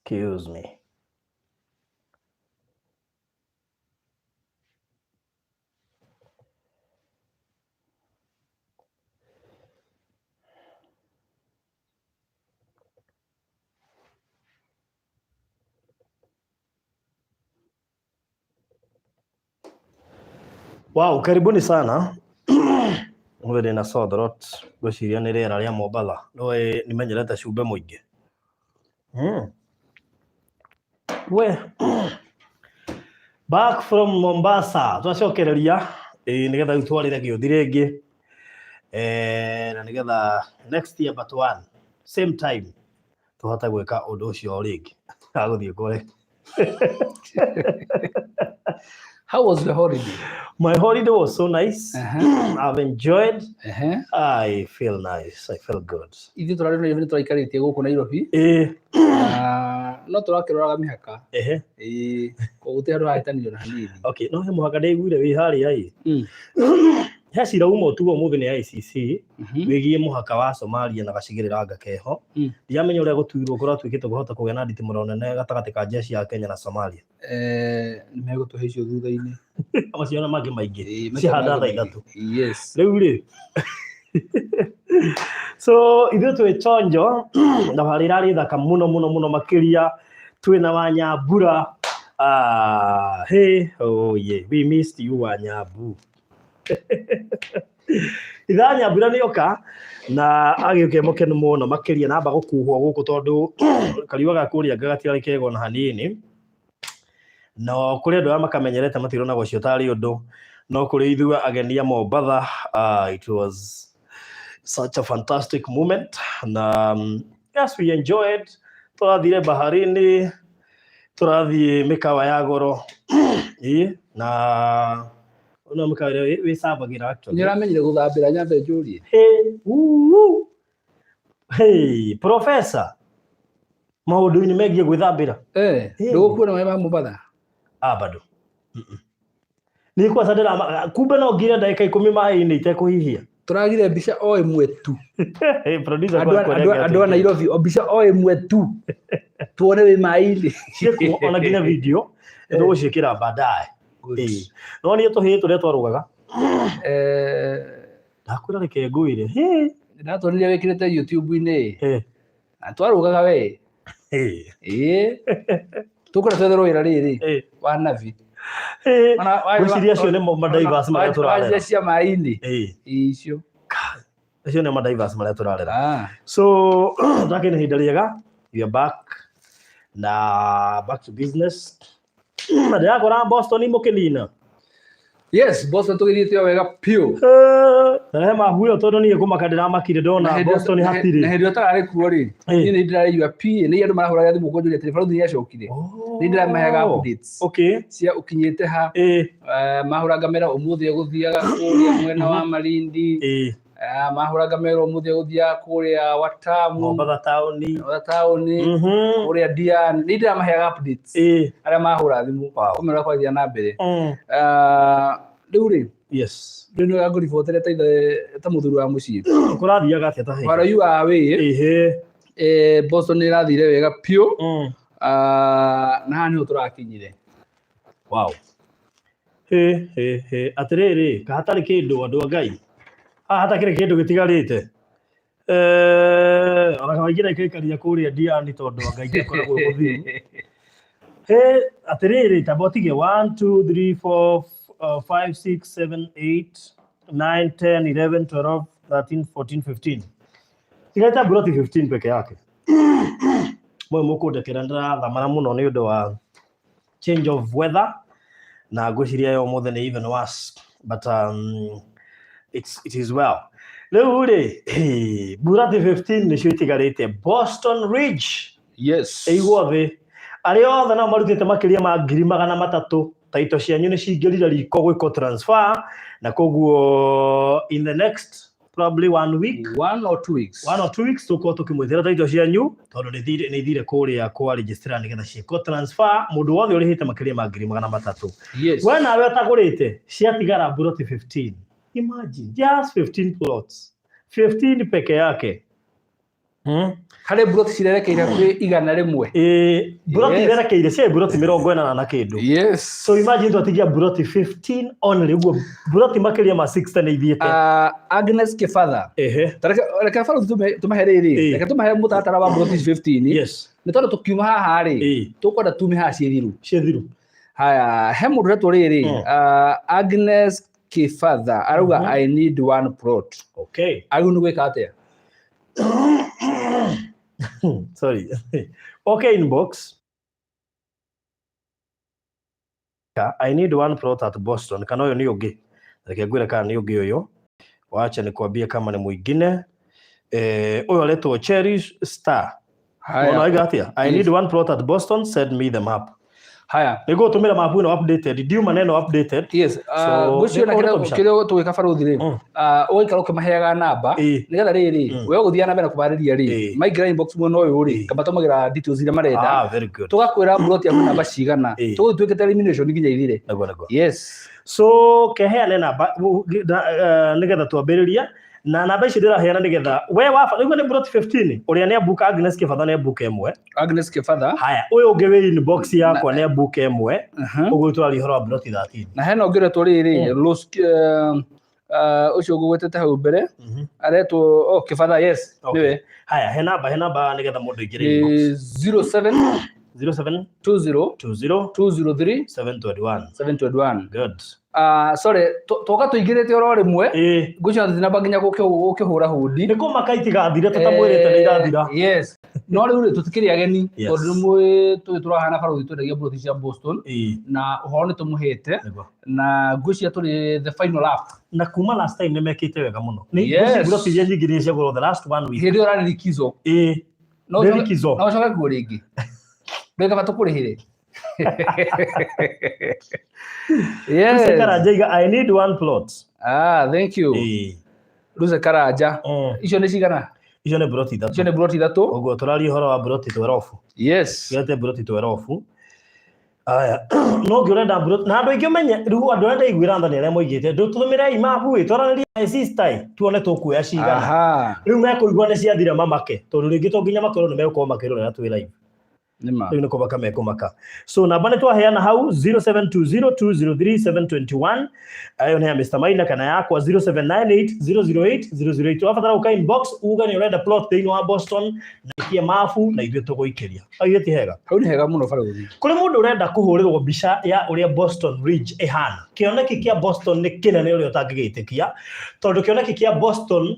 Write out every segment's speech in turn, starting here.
Excuse me. Wow, karibuni sana. Ũmũthĩ ndĩna sore throat, ngwĩciria nĩ rĩera rĩa Mombatha. Nĩũĩ nĩmenyerete cumbĩ mũingĩ. We back from Mombasa twacokereria ĩĩ nĩgetha rĩu twarĩre gĩũthi rĩngĩ eh, na nĩgetha next year but one same time tũhote gwĩka ũndũ ũcio rĩngĩ agũthiĩ kũrĩ. How was your holiday? My holiday was so nice. I've enjoyed. I feel nice. I feel good. Ithuĩ tũrarĩ Nairobi nĩ tũraikarĩtie gũkũ Nairobi. Na no tũrakĩroraga mĩhaka. Ĩĩ, koguo gũtirĩ handũ hahĩtanio na hanini. Okay, no he mũhaka ndaiguire wĩ harĩa ĩ. He cira uma ũtuo ũmũthĩ nĩ ICC wĩgiĩ mũhaka wa Somalia na gacigĩrĩra anga keho. Ndiramenya ũrĩa gũtuirwo kũratuĩkĩte kũhota kũgĩa na nditimũrano nene gatagatĩ ka jeshi ya Kenya na Somalia. Eh, nĩ megũtũhe icio thutha-inĩ. Macio na mangĩ maingĩ. Ĩĩ, macio Cihanda mangĩ thaa maingĩ. ithatũ. Yes. Rĩu rĩ so ithuĩ twĩ chonjo thabarĩ ĩrarĩ thaka mũno mũno mũno makĩria twĩna Wanyambura. Ah, hey, oh yeah, we missed you Wanyambu. Ithaa Nyambura nĩ oka na agĩũka e mũkenu mũno makĩria na amba gũkuhwo gũkũ tondũ kariũa ga kũrĩa anga gatiarĩ kega ona hanini. No kũrĩ andũ arĩa makamenyerete matironaga ũcio tarĩ ũndũ, no kũrĩ ithuĩ ageni a Mombatha, it was such a fantastic moment na yes we enjoyed. Tũrathire baharini, tũrathiĩ mĩkawa ya goro ĩĩ na no mĩkawa ĩrĩa wĩcabagĩra actually. Nĩ ũramenyire gũthambĩra nyambe njũrie? Hey, woo, hey, professor maũndũ-inĩ megiĩ gwĩthambĩra. Eh, Hey. ndũgũkuona maĩ ma Mombatha? Ah, bado. Nĩ kwanza ndĩra kumbe no ngire ndagĩka ikũmi maĩ-inĩ itekũhihia. Tũragire mbica o ĩmwe tu. Hey, producer Andũ kwa andũ a Nairobi, o mbica o ĩmwe tu. Tuone wĩ maĩ-inĩ. Ciĩkuo ona nginya video nĩ tũgũciĩkĩra baadaye. Good. Ĩĩ. No niĩ tũhĩĩ tũrĩa twarũgaga Eh, ndakwĩra reke ngwĩre. Hĩ. Ndatuonire wĩkĩrĩte YouTube-inĩ. Hĩ. Na twarũgaga we. Hĩ. Ĩĩ. Tũkwenda twetherwo wĩra rĩrĩ Hĩ. wa nabi. Hĩ. Ona Ngwĩciria acio nĩmo madivers marĩa tũrarera. Wa cia maĩ-inĩ. Ĩĩ. Ĩĩ, icio. Acio nĩo madivers marĩa tũrarera. Ah. So twakĩna ihinda rĩega. We are back na back to business. Na ndĩrakora Boston mũkĩnina. Yes, Boston tũgĩthiĩte o wega piũ. Rehe mahu ĩyo tondũ niĩ kũmaka ndĩramakire ndona Boston Na hatirĩ. hĩndĩ ĩrĩa ũtararĩ kuo rĩ, Ĩĩ. niĩ nĩ ndĩraigua PA, nĩ andũ marahũraga thimũ kũnjũria atĩrĩ, baruthi nĩ acokire. Nĩ ndĩramaheaga updates Okay. cia ũkinyĩte ha. Ĩĩ. Eh, mahũra ngamera ũmũthĩ egũthiaga kũrĩa mwena wa Malindi. Ĩĩ. Eh, mahũra ngamera ũmũthĩ egũthiaga kũrĩa Watamu, Mombatha taũni. Mombatha taũni, kũrĩa Diani. Nĩ ndĩramaheaga updates Ĩĩ. arĩa mahũra thimũ Wow. kũmera kwathiĩ na mbere. Ah, rĩu rĩ, Yes. rĩu nĩ ngũribotera ta ithe ta mũthuri wa mũciĩ. Kũrathiaga atĩa ta hĩndĩ? While you are away, Ĩhĩ. eh, Boston nĩ ĩrathire wega piũ. Ah, na haha nĩho tũrakinyire. Wow. Hĩ hĩ hĩ atĩrĩrĩ ka hatarĩ kĩndũ andũ a Ngai haha hatakĩrĩ kĩndũ gĩtigarĩte. Eh, ona kaingĩ ikaikaria kũrĩa Diani tondũ anga ingĩkoragwo gũthiru. Hĩ atĩrĩrĩ tamba ũtige 1 2 3 4 5 6 7 8 9 10 11 12 13 14 15. Tigaita mburoti 15 peke yake. Mwe mũkũndekera ndĩrathamara mũno nĩ ũndũ wa change of weather na ngwĩciria ya ũmũthĩ nĩ even worse but it is well. Rĩu rĩ hey, mburati 15 nĩcio itigarĩte Boston Ridge. Yes. Ĩigwo thĩ arĩa othe nao marutĩte makĩria ma 300,000 taito cianyu nĩ cingĩrire riko gwĩkwo transfer na koguo in the next probably one week, 1 or 2 weeks, 1 or 2 weeks tũkorwo tũkĩmwĩthĩra taito cianyu tondũ nĩ ithire kũrĩa kwa registrar nĩgetha ciĩkwo transfer mũndũ wothe ũrĩhĩte makĩria ma 300,000. Yes. We nawe ũtagũrĩte ciatigara mburoti 15. Imagine just 15 plots, 15 peke yake. Harĩ mburoti cirerekeire hakuhĩ 100. Ĩĩ, mburoti irerekeire ciarĩ mburoti 80 na kĩndũ. So imagine twatigia mburoti 15 only, ũguo mburoti makĩria ma 60 nĩ ithiĩte. Agnes Kĩbatha. Ta reke baruthi tũmahe rĩrĩ, reke tũmahe mũtaratara wa mburoti ici 15. Nĩ tondũ tũkiuma haha rĩ, tũkwenda tume haha ciĩ thiru. Ciĩ thiru. Haya, he mũndũ ũretwo rĩrĩ, Agnes Kĩbatha arauga, "I need one plot." Agĩrĩirwo nĩ gwĩka atĩa? Sorry. Okay, inbox. "I need one plot at Boston." Kana ũyũ nĩ ũngĩ? Reke ngwĩre kana nĩ ũngĩ ũyũ. Wacha nikwambie kama ni mwingine. Ũyũ aretwo Cherish Star. Haya. Ona oiga atĩa? "I need one plot at Boston, send me the map." Haya. Nĩngũgũtũmĩra map ĩno updated. Ndiuma na ĩno updated. So, ngwĩciria na nĩ kĩrĩa kũhũrĩtwo mbica. Kĩrĩa tũgwĩka, baruthi rĩ, ũgaikara ũkĩmaheaga namba, nĩgetha rĩrĩ, we ũgũthiĩ na mbere na kũmarĩria rĩ, maingĩra inbox mwena ũyũ rĩ, kamatũmagĩra details iria marenda. Ah, very good. Tũgakwĩra mburoti yaku namba cigana. Tũgũthiĩ twĩkĩte elimination nginya ithire. Nĩguo, nĩguo. So keheane namba nĩgetha twambĩrĩrie na namba ici ndĩraheana, nĩgetha we waba nĩguo nĩ mburoti 15. Ũrĩa nĩ ambuka, Agnes Kĩbatha, nĩ ambuka ĩmwe. Agnes Kĩbatha. Haya, ũyũ ũngĩ wĩ inbox yakwa nĩ ambuka ĩmwe. Ũguo tũraria ũhoro wa mburoti 13. Na hena ũngĩ ũretwo rĩrĩ, Rose, ũcio ngũgwetete hau mbere, aretwo, oh, Kĩbatha, yes. Nĩwe. Haya, he namba nĩgetha mũndũ aingĩre inbox. Nĩ 07 07 20 20 203 721. 721. Good. Sorry, twoka tũingĩrĩte oro rĩmwe. Ngwĩciria tũtinamba nginya gũkĩhũra hũndi. Nĩ kũmaka itigathire tũtamwĩrĩte nĩ irathira. Yes, no rĩu rĩ, tũtikĩrĩ ageni, tondũ nĩ mũĩ tũĩ tũrahana baruthi twendagia mburoti cia Boston, na ũhoro nĩ tũmũhĩte, na ngwĩciria tũrĩ the final lap. Na kuma last time nĩ mekĩte wega mũno. Nĩ mburoti iria nyingĩ nĩ ciagũrwo the last one week. Hĩndĩ ĩyo ũrarĩ likizo. No Nĩ likizo. No ũcoke kuo rĩngĩ, ndũĩ tũkũrĩhĩre. Lucy Karanja iga, "I need one plot." Ah, thank you, Lucy Karanja. Icio nĩ cigana? Icio nĩ mburoti 3. Icio nĩ mburoti 3. Ũguo tũraria ũhoro wa mburoti 12. Gete mburoti 12. Aya, no ngĩ ũrenda mburoti na andũ aingĩ ũmenye rĩu andũ arĩa ndaiguĩra tha nĩ arĩa moigĩte, "Ndũtũmĩrei mabu ĩ, twaranĩrie my sister ĩ, tuone tũkuoya cigana." Rĩu mekũigua nĩ ciathira mamake, tondũ rĩngĩ to nginya makorwo nĩ megũkorwo makĩrorera twĩ live. Nĩma. Rĩu nĩ kũmaka mekũmaka. So namba nĩ twaheana hau, 0720203721, ayo nĩ ya Mr. Maina, kana yakwa 0798 008 008. Wabatara gũka inbox uge nĩ ũrenda plot thĩinĩ wa Boston na ikie mabu na ithuĩ tũgũikĩria. Augĩ ti hega? Hau nĩ hega mũno, baruthi. Kũrĩ mũndũ ũrenda kũhũrĩrwo mbica ya ũrĩa Boston Ridge ĩhana. Kĩoneki kĩa Boston nĩ kĩnene ũrĩa ũtangĩgĩtĩkia, tondũ kĩoneki kĩa Boston,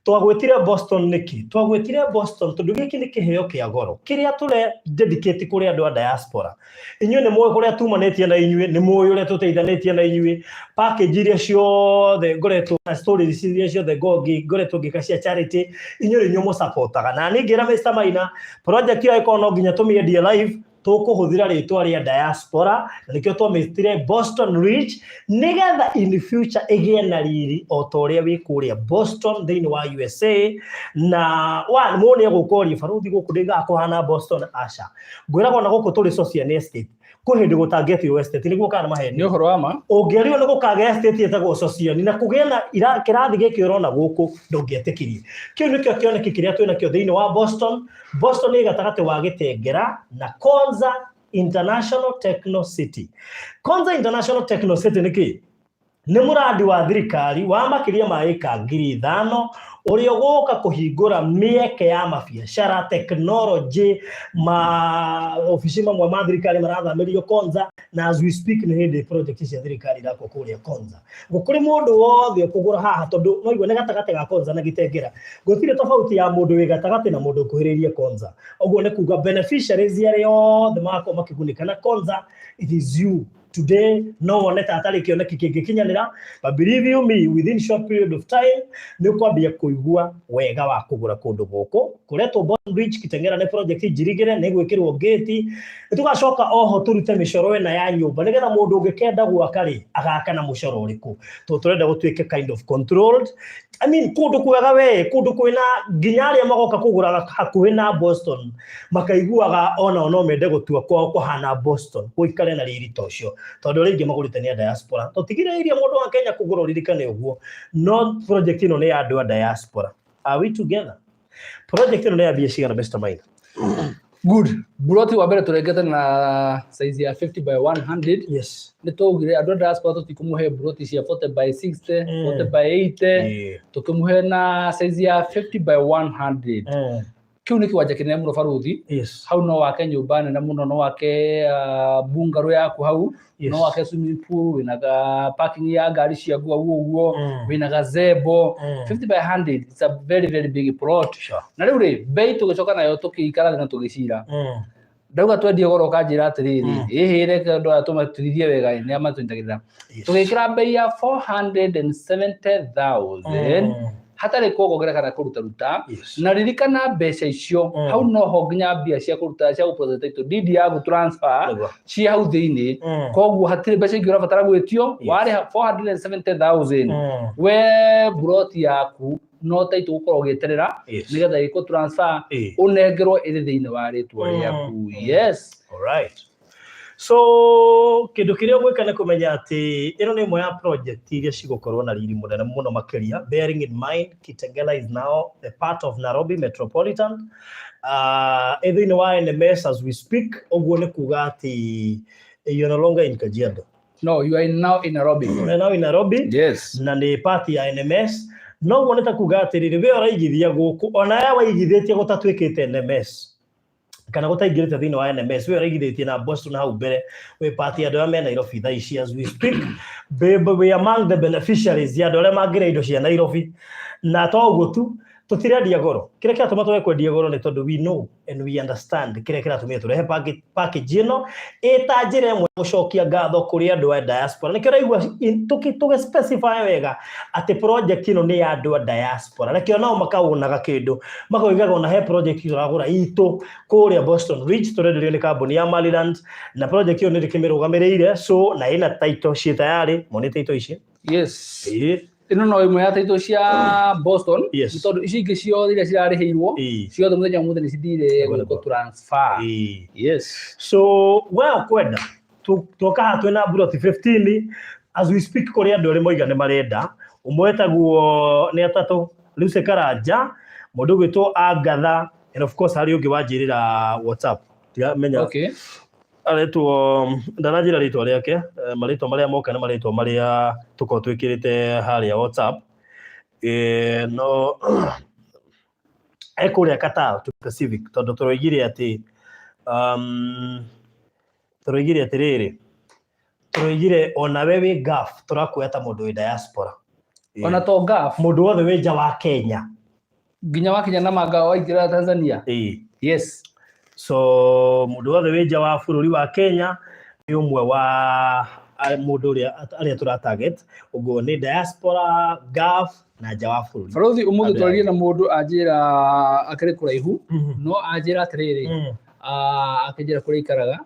twagwĩtire Boston nĩkĩ? Twagwĩtire Boston tondũ gĩkĩ nĩ kĩheo kĩa goro kĩrĩa tũre dedicate kũrĩ andũ a diaspora. Inyuĩ nĩ mũĩ kũrĩa tumanĩtie na inyuĩ, nĩ mũĩ ũrĩa tũteithanĩtie na inyuĩ, package iria ciothe ngoretwo na stories iria ciothe ngoretwo ngĩka cia charity, inyuĩ nĩ inyuĩ mũsupportaga. Na niĩ ngĩra Mr. Maina, project ĩyo ĩkorwo no nginya tũmĩendie live, tũkũhũthĩra rĩtwa rĩa diaspora, na nĩkĩo twamĩtire Boston Ridge, nĩgetha in future ĩgĩe na riri o ta ũrĩa wĩ kũrĩa Boston thĩinĩ wa USA. Na wa mũndũ nĩ egũkoria, "Baruthi, gũkũ ndĩgaga kũhana Boston?" Aca, ngwĩraga ona gũkũ tũrĩ Social Estate, kwĩ hĩndĩ gũtangĩetirwo estate nĩguo kana maheni. Nĩ ũhoro wa ma. Ũngĩerirwo nĩ gũkagĩa estate ĩtagwo Sociani na kũgĩe na kĩrathi gĩkĩ ũrona gũkũ, ndũngĩetĩkirie. Kĩu nĩkĩo kĩoneki kĩrĩa twĩnakĩo thĩinĩ wa Boston. Boston ĩ gatagatĩ wa Gĩtengera na Konza International Techno City. Konza International Techno City nĩ kĩĩ? Nĩ mũrandi wa thirikari wa makĩria ma ĩka 5,000 ũrĩa ũgũka kũhingũra mĩeke ya mabiacara, technology, ma obici mamwe ma thirikari marathamĩrio Konza, na as we speak nĩ hĩndĩ project cia thirikari irakwo kũrĩa Konza. Gũkũrĩ mũndũ wothe ũkũgũra haha, tondũ no igua nĩ gatagatĩ ga Konza na Gĩtengera, gũtirĩ tofauti ya mũndũ wĩ gatagatĩ na mũndũ ũkuhĩrĩirie Konza. Ũguo nĩ kuga beneficiaries arĩa othe magakorwo makĩgunĩka na Konza, it is you today. No wone ta atarĩ kĩoneki kĩngĩkinyanĩra, but believe you me, within short period of time nĩ ũkwambia kũigua wega wa kũgũra kũndũ gũkũ kũretwo Boston Bridge Kitengera. Nĩ project njirigĩre, nĩ gwĩkĩrwo gate. Nĩ tũgacoka oho tũrute mĩcoro ĩna ya nyũmba, nĩgetha mũndũ ũngĩkenda gwaka rĩ, agaka na mũcoro ũrĩkũ, tondũ tũrenda gũtuĩke kind of controlled. I mean, kũndũ kwega we, kũndũ kwĩna nginya arĩa magoka kũgũra hakuhĩ na Boston makaiguaga onao no mende gũtua kwao kũhana Boston, gũikare na riri ta ũcio, tondũ arĩa aingĩ magũrĩte nĩ a diaspora. Tũtigirĩrĩirie mũndũ wa Kenya kũgũra, ũririkane ũguo, no project ĩno nĩ ya andũ a diaspora. Are we together? Project ĩno nĩ ya mbia cigana, Mr. Maina? Good. Buroti wa mbere tũrengete na size ya 50 by 100. Nĩ twaugire andũ a diaspora tũtikũmũhe buroti cia 40 by 60, 40 by 80. Tũkĩmũhe na size ya 50 by 100. Kĩu nĩ kĩwanja kĩnene mũno, baruthi. Hau no wake nyũmba nene mũno, no wake bungalow yaku hau, no wake swimming pool, wĩna ga parking ya ngari ciaku hau ũguo, wĩna gazebo. 50 by 100, it's a very very big plot. Na rĩu rĩ, bei tũgĩcoka nayo tũkĩikara thĩ na tũgĩcira, ndauga twendie goro, ũkanjĩra atĩrĩrĩ, ĩhĩ, reke andũ aya tũmaturithie wega, nĩ amatũnyitagĩrĩra. Tũgĩkĩra bei ya 470,000, hatarĩ kuongerera kana kũruta ruta. Na ririkana mbeca icio, hau noho nginya mbia cia kũruta cia gũ title deed ya gũ transfer ci hau thĩinĩ. Koguo hatirĩ mbeca ingĩ ũrabatara gwĩtio. Warĩha 470,000, we buroti yaku no title gũkorwo ũgĩeterera nĩgetha ĩkwo transfer, ũnengerwo ĩrĩ thĩinĩ wa rĩtwa rĩaku. Yes. Alright. So kĩndũ kĩrĩa ũgwĩka nĩ kũmenya atĩ ĩno nĩ ĩmwe ya project iria cigũkorwo na riri mũnene mũno makĩria, bearing in mind Kitengela is now a part of Nairobi Metropolitan, ĩ thĩinĩ wa NMS as we speak. Ũguo nĩ kuga atĩ you're no longer in Kajiado. No, you are now in Nairobi. You are now in Nairobi. Na nĩ part ya NMS. Noguo nĩ ta kuga atĩrĩrĩ, we ũraigithia gũkũ, ona aya waigithĩtie gũtatuĩkĩte NMS kana gũtaingĩrĩte thĩinĩ wa NMS, we ũraigithĩtie na Boston hau mbere, wĩ part ya andũ arĩa me Nairobi thaa ici as we speak. Babe, we among the beneficiaries ya andũ arĩa mangĩrĩa indo cia Nairobi. Na to ũguo tu, tũtirendia goro. Kĩrĩa kĩratũma twage kwendia goro nĩ tondũ we know and we understand kĩrĩa kĩratũmire tũrehe package ĩno ĩta njĩra ĩmwe ya gũcokia ngatho kũrĩ andũ a diaspora. Nĩkĩo ũraigua tũgĩ specify wega atĩ project ĩno nĩ ya andũ a diaspora. Nĩkĩo nao makaũnaga kĩndũ, makoigaga ona he project tũragũra itũ kũrĩa Boston Ridge, tũrenderio nĩ kambuni ya Maryland, na project ĩyo nĩ ndĩkĩmĩrũgamĩrĩire. So na ĩna title ciĩ tayarĩ, monĩ title ici. Ĩno no ĩmwe ya title cia Boston. Nĩ tondũ ici ingĩ ciothe iria cirarĩhĩirwo, ciothe mũthenya ũmũthĩ nĩ cithire gwĩkwo transfer. So we ũkwenda twoka haha twĩna buroti 15 as we speak. Kũrĩ andũ erĩ moiga nĩ marenda. Ũmwe wetagwo, nĩ atatũ, Lucy Karanja, mũndũ ũgwĩtwo Agatha, and of course harĩ ũngĩ wanjĩrĩra WhatsApp, ndiramenya aretwo, ndananjĩra rĩtwa rĩake. Marĩtwa marĩa moka nĩ marĩtwa marĩa tũkorwo twĩkĩrĩte harĩa WhatsApp. No ekũrĩa Qatar to Pacific, tondũ tũroigire atĩ tũroigire atĩrĩrĩ, tũroigire onawe wĩ Gulf tũrakuoya ta mũndũ wĩ diaspora. Ona to Gulf. Mũndũ wothe wĩ nja wa Kenya. Nginya wakinya Namanga waingĩra Tanzania. So mũndũ wothe wĩ nja wa bũrũri wa Kenya nĩ ũmwe wa mũndũ ũrĩa arĩa tũra target. Ũguo nĩ diaspora, Gulf na nja wa bũrũri. Barothi, ũmũthĩ Andũ twaririe na mũndũ, anjĩra akĩrĩ kũraihu, no anjĩra atĩrĩrĩ, akĩnjĩra kũrĩa aikaraga,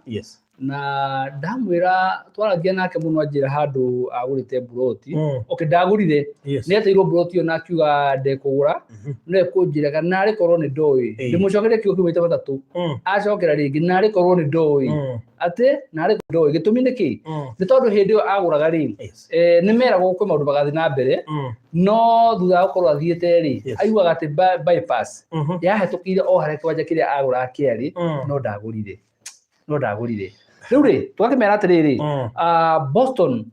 na ndamwĩra twaragia nake mũno, anjĩra handũ agũrĩte mburoti. Okay, ndagũrire, nĩ eteirwo mburoti ĩyo na akiuga ndekũgũra, no ekũnjĩraga narĩ korwo nĩ ndoĩ. Ndĩmũcokerie kiugo kĩu maita matatũ. Acokera rĩngĩ, narĩ korwo nĩ ndoĩ, atĩ narĩ ndoĩ. Gĩtũmi nĩ kĩ? Nĩ tondũ hĩndĩ ĩyo agũraga rĩ, nĩ meragwo kwĩ maũndũ magathiĩ na mbere, no thutha wa gũkorwo athiĩte rĩ, aiguaga atĩ bypass yahetũkĩire o harĩa kĩwanja kĩrĩa agũraga kĩarĩ, no ndagũrire. Rĩu rĩ, tũgakĩmera atĩrĩrĩ, Boston,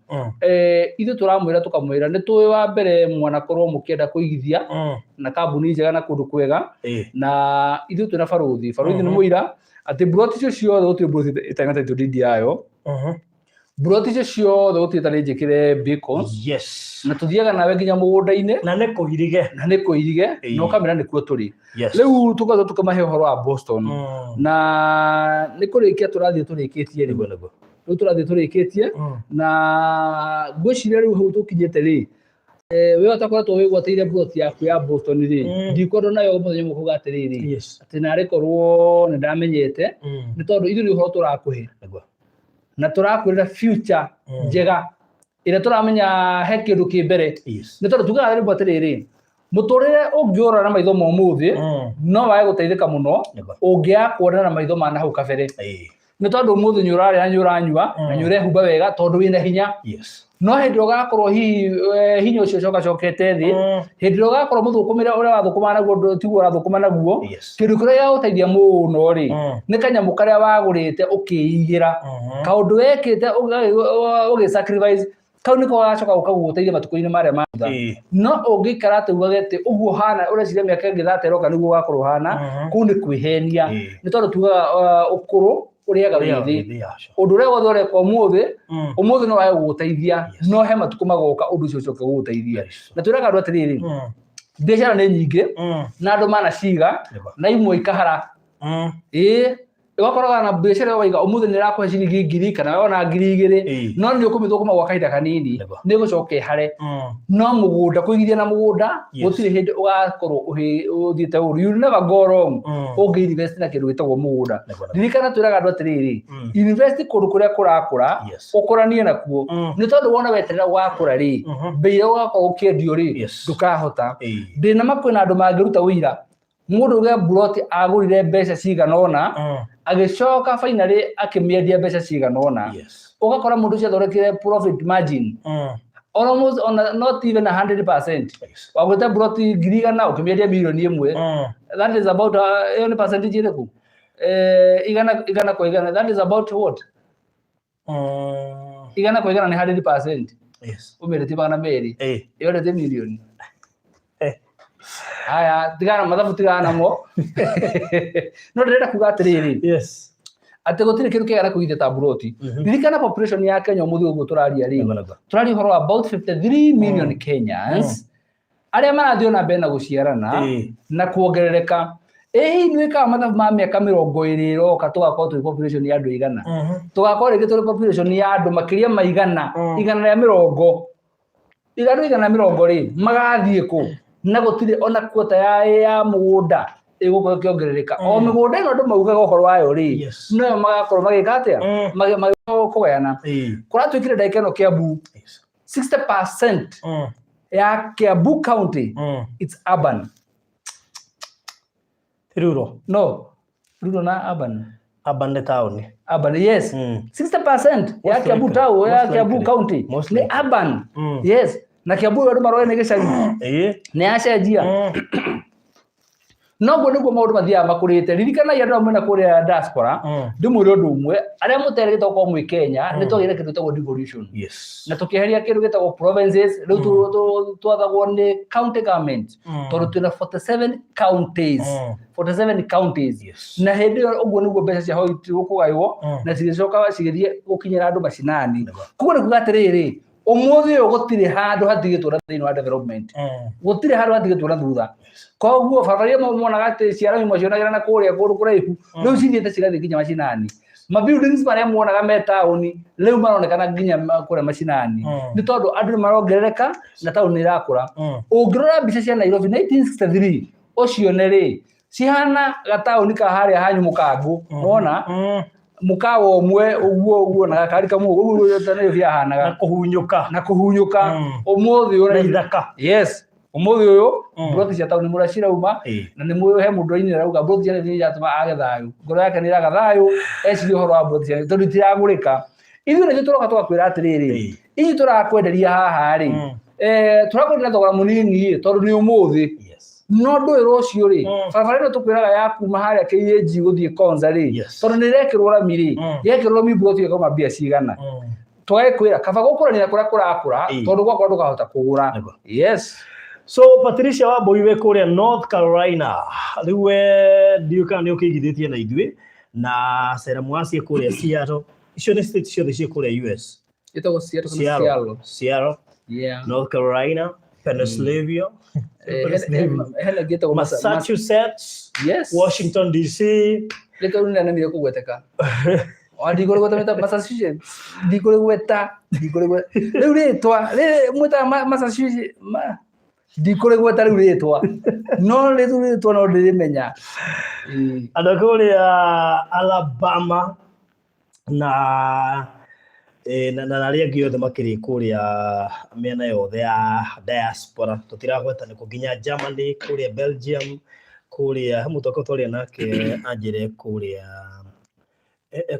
ithuĩ tũramwĩra, tũkamwĩra nĩ tũĩ wa mbere mwanakorwo mũkĩenda kũigithia na kambuni njega na kũndũ kwega, na ithuĩ twĩna barothi. Barothi nĩ mũira atĩ mburoti icio ciothe gũtirĩ mburoti ĩtarĩ na title deed yayo. Mburoti icio ciothe gũtirĩ ĩtarĩ njĩkĩre beacons. Na tũthiaga nawe nginya mũgũnda-inĩ. Na nĩ kũirige. Na nĩ kũirige. Na ũkamĩra nĩkuo tũrĩ. Rĩu tũgathwo tũkamahe ũhoro wa Boston, na nĩ kũrĩkia tũrathiĩ tũrĩkĩtie rĩu. Nĩguo, nĩguo. Rĩu tũrathiĩ tũrĩkĩtie, na ngwĩciria rĩu hau tũkinyĩte rĩ, we ũtakoretwo wĩgwatĩire mburoti yaku ya Boston rĩ, ndikwenda nayo mũthenya ũmwe kuga atĩrĩrĩ, atĩ narĩ korwo nĩ ndamenyete. Nĩ tondũ ithuĩ nĩ ũhoro tũrakũhe, na tũrakwĩrĩra future njega ĩrĩa tũramenya he kĩndũ kĩ mbere. Nĩ tondũ tugaga rĩmwe atĩrĩrĩ, mũtũrĩre ũngĩũrora na maitho ma ũmũthĩ, no wage gũteithĩka mũno. Ũngĩaga kuona na maitho ma nahau kabere. Nĩ tondũ ũmũthĩ nĩ ũrarĩa na nĩ ũranyua na nĩ ũrehumba wega tondũ wĩna hinya. No hĩndĩ ĩrĩa ũgakorwo hihi hinya ũcio ũcokacokete thĩ, hĩndĩ ĩrĩa ũgakorwo mũthũkũmĩre ũrĩa wathũkũmaga naguo tiguo ũrathũkũma naguo, kĩndũ kĩrĩa gĩagũteithia mũno rĩ, nĩ kanyamũ karĩa wagũrĩte ũkĩigĩra, kaũndũ wekĩte ũgĩ sacrifice, kau nĩko gagacoka gũka gũgũteithia matukũ-inĩ marĩa ma thutha. No ũngĩikara atĩ ugage atĩ ũguo ũhana ũreciria mĩaka ĩngĩ thate ĩroka nĩguo ũgakorwo ũhana, kũu nĩ kwĩhenia. Nĩ tondũ tugaga ũkũrũ ũrĩaga wĩthĩ. Ũndũ ũrĩa wothe ũreka ũmũthĩ, ũmũthĩ no wage gũgũteithia, no he matukũ magoka ũndũ ũcio ũcoke gũgũteithia. Na twĩraga andũ atĩrĩrĩ, biacara nĩ nyingĩ na andũ manaciga na imwe ikahara. Ĩĩ, ũgakoraga na biacara ĩyo waiga ũmũthĩ nĩ ĩrakũhe ciringi 1,000 kana ona 2,000, no nĩ ũkũmĩthũkũma gwa kahinda kanini, nĩ ĩgũcoka ĩhare. No mũgũnda, kũigithia na mũgũnda, gũtirĩ hĩndĩ ũgakorwo ũthiĩte ũru. You never go wrong ũngĩ invest na kĩndũ gĩtagwo mũgũnda. Ririkana twĩraga andũ atĩrĩrĩ, invest kũndũ kũrĩa kũrakũra, ũkũranie nakuo, nĩ tondũ wona weterera gũgakũra rĩ, mbei ĩrĩa ũgakorwo ũkĩendio rĩ, ndũkahota. Ndĩna ma kwĩna andũ mangĩruta ũira mũndũ uge mburoti agũrire mbeca cigana ũna, agĩcoka finally akĩmĩendia mbeca cigana ũna. Ũgakora mũndũ ũcio athondekire profit margin almost on a, not even 100%. Wagũrĩte mburoti 100,000 ũkĩmĩendia 1,100,000. That is about ĩyo nĩ percentage ĩrĩkũ? 100 100 kwa 100, that is about what? 100 kwa 100 nĩ 100%. Ũmĩendetie 200, ĩyo nĩ mirioni. Haya, tigana mathabu, tigana namo. No ndĩrenda kuga atĩrĩrĩ, atĩ gũtirĩ kĩndũ kĩega na kũigithia ta mburoti. Ririkana population ya Kenya ũmũthĩ ũguo tũraria rĩ, Nĩguo, nĩguo. tũraria ũhoro wa about 53 million Kenyans arĩa marathiĩ ona mbere na gũciarana na kuongerereka. Ĩ hihi nĩ wĩkaga mathabu ma mĩaka 20 ĩroka tũgakorwo twĩ population ya andũ igana, tũgakorwo rĩngĩ tũrĩ population ya andũ makĩria ma igana, 120, igana 120 rĩ, magathiĩ kũ? Na gũtirĩ ona quota ya mũgũnda ĩgũkorwo ĩkĩongerereka. O mĩgũnda ĩno andũ maugaga ũhoro wayo rĩ, noyo magakorwo magĩka atĩa? Kũgayana. Kũratuĩkire ndagĩka ĩno Kiambu, 60% ya Kiambu County, it's urban. Rural. No, rural na urban. Urban nĩ taũni. Urban, yes. 60% ya Most Kiambu likely. town, ya Most Kiambu likely. County Most nĩ likely. urban. Yes, na Kiambu andũ maroe nĩ gĩcagi, nĩ yacenjia. Noguo nĩguo maũndũ mathiaga makũrĩte. Ririkanai andũ amwe na kũrĩa diaspora, ndĩmwĩre ũndũ ũmwe, arĩa mũterĩgĩte gũkorwo mwĩ Kenya, nĩ twagĩire kĩndũ gĩtagwo devolution na tũkĩeheria kĩndũ gĩtagwo provinces. Rĩu twathagwo nĩ county government, tondũ twĩna 47 counties, 47 counties. Na hĩndĩ ĩyo ũguo nĩguo mbeca cia hoitirwo kũgaywo na cigĩcoka cigĩthiĩ gũkinyĩra andũ macinani. Koguo nĩ kuga atĩrĩrĩ, ũmũthĩ ũyũ gũtirĩ handũ hatigĩtwo na thĩinĩ wa development, gũtirĩ handũ hatigĩtwo na thutha. Koguo barabara iria monaga atĩ ciara imwe cionagĩra na kũrĩa kũndũ kũraihu, rĩu cithiĩte cigathiĩ nginya macinani. Ma buildings marĩa muonaga me taũni rĩu maronekana nginya kũrĩa macinani, nĩ tondũ andũ nĩ marongerereka na taũni nĩ ĩrakũra. Ũngĩrora mbica cia Nairobi 1963 ũcione rĩ, cihana gataũni ka harĩa hanyu mũkangũ, wona mũkawa ũmwe ũguo ũguo na gakari kamwe ũguo ũguo ta Nairobi yahanaga. Na kũhunyũka. Na kũhunyũka. Ũmũthĩ ũyũ Na ithaka. Yes, ũmũthĩ ũyũ mburoti cia taũni mũrĩa cirauma, na nĩ mũĩ he mũndũ ainire arauga mburoti cia Nairobi nĩ iratũma age thayũ, ngoro yake nĩ ĩraga thayũ eciria ũhoro wa mburoti cia Nairobi tondũ itiragũrĩka. Ithuĩ nĩthuĩ tũroka tũgakwĩra atĩrĩrĩ, ithuĩ tũrakwenderia haha rĩ, tũrakwenderia na thogora mũnini ĩ, tondũ nĩ ũmũthĩ, no ndũĩ rũciũ rĩ, barabara ĩno tũkwĩraga ya kuma harĩa KAG gũthiĩ Konza rĩ, tondũ nĩ ĩrekĩrwo rami rĩ, yekĩrwo rami mburoti ĩyo ĩkauma mbia cigana? Tũgagĩkwĩra kaba gũkũrania kũrĩa kũrakũra, tondũ gwakũra ndũkahota kũgũra. Yes. So Patricia Wambui wĩ kũrĩa North Carolina, rĩu we ndiũĩ kana nĩ ũkĩigithĩtie na ithuĩ, na Sarah Mwasi kũrĩa Seattle. Icio nĩ state ciothe ciĩ kũrĩa US. Ĩtagwo Seattle kana Seattle. Seattle? Seattle, North Carolina, Pennsylvania, Hena ĩngĩ ĩtagwo Massachusetts, Yes. Washington DC. Rĩtwa rĩu nĩrĩanemire kũgweteka. O ndikũrĩgweta mĩta Massachusetts, ndikũrĩgweta, ndikũrĩgweta. Rĩu rĩtwa, rĩrĩ mwĩtaga Massachusetts, ndikũrĩgweta rĩu rĩtwa. No rĩu rĩtwa no ndĩrĩmenya. Ĩĩ. Andũ a kũrĩa Alabama na na arĩa angĩ othe makĩrĩ kũrĩa mĩena yothe ya diaspora, tũtiragweta nĩkũ, nginya Germany, kũrĩa Belgium, kũrĩa he mũtoko twaria nake anjĩre kũrĩa.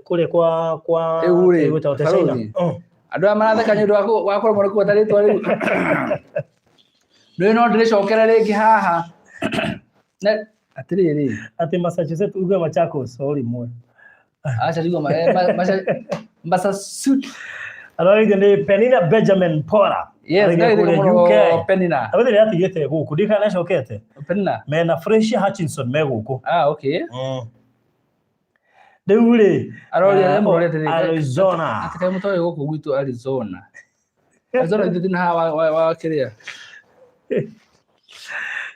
Kũrĩa kwa Rĩu rĩ, gwĩtagwo atĩa China? Barũthi. Andũ aya maratheka nĩ ũndũ wa kũremwo nĩ kũgweta rĩtwa rĩu. Rĩu no ndĩrĩcokere rĩngĩ haha. Na atĩrĩrĩ. Atĩ Massachusetts uge Machakos o rĩmwe. Aca ndigua Massachusetts. Arorĩte nĩ Penina Benjamin Pora. Yes, Arĩria ngai kũrĩa mũno UK. Penina. Arorĩte nĩ atigĩte gũkũ, ndiũĩ kana nĩacokete. Penina. Mena Fresia Hutchinson me gũkũ. Ah, okay. Rĩu rĩ, Aroria mũroria atĩrĩrĩ. Arizona. Atĩ kaĩ mũtoĩ gũkũ gwitũ Arizona. Arizona ithuĩ na haha wa kĩrĩa.